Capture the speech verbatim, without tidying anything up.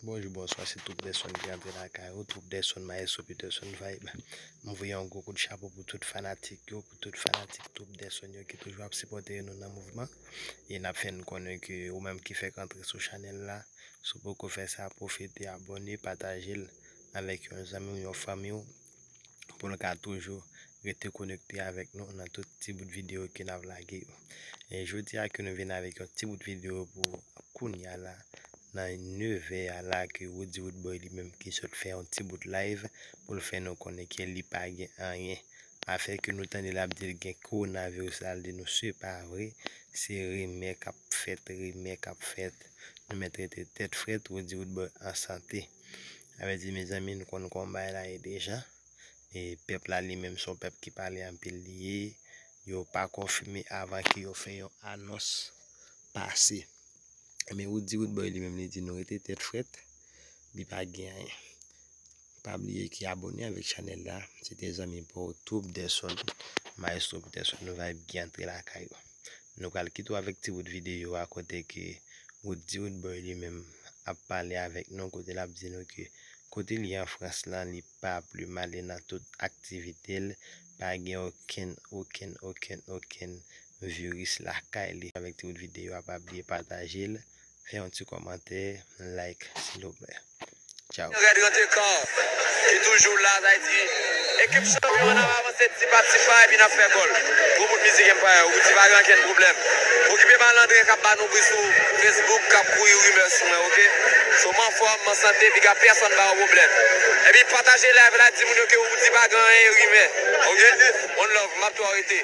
Bonjou, bonswa, se Troupe des Sons ki antre lakay ou, Troupe des Sons, Maestro Peterson Vibe. M voye yon gwo kout chapo pou tout fanatik yo, pou tout fanatik Troupe des Sons yo ki toujou ap sipòte nou nan mouvman. E n ap fè n konnen ke ou menm ki fèk antre sou chanèl la, si w poko fè sa, pwofite abòne, pataje l avèk yon zanmi w, yon fanmi w, pou l ka toujou rete konekte avèk nou nan tout ti bout videyo ke n ap lage yo. E jodi a ke nou vin avèk yon ti bout videyo pou kounya la, nan nevè a la, ke Roody Roodboy li menm ki sot fè yon ti bout live pou l fè nou konnen ke li pa gen anyen. Afè ke nou tande l ap di l gen kowonaviris la, l di nou se pa vre, se rimè k ap fèt, rimè k ap fèt. Nou mèt rete tèt frèt, Roody Roodboy an sante. Sa vle di, mezanmi, nou konn kòman bagay la ye deja. E pèp la li menm se yon pèp ki pale anpil li ye. Yo pa konfime avan ke yo fè yon anons pase. Men Roody Roodboy li menm li di nou rete tèt frèt, li pa gen anyen. Pa bliye ki abòne avèk chanèl la. Se te zanmi pa w Troupe des Sons, Maestro Peterson Vibe ki antre lakay ou. Nou pral kite w avèk ti bout videyo a kote ke Roody Roodboy li menm ap pale avèk nou, kote l ap di nou ke kote li an Frans lan, li pa pli male nan tout aktivite l, pa gen okenn, okenn, okenn, okenn viris lakay li. Avèk ti bout videyo a, pa bliye pataje l, fè yon ti kòmantè, like, silvouplè. Tchao. Rèd Rantekan, ki toujou la, sa vle di, ekip chanpyon an ap avanse tipa tipa epi n ap fè gòl. Gwo bout mizik Empire, Roody pa gen ankenn pwoblèm. Okipe malandren k ap ba nou bri sou Facebook, k ap kouri rimè sou mwen, oke? So, m anfòm, m an sante, piga pèsonn ba yo pwoblèm. Epi pataje live la, di moun yo ke Roody pa gen anyen rimè, oke? One love, m ap tou arete.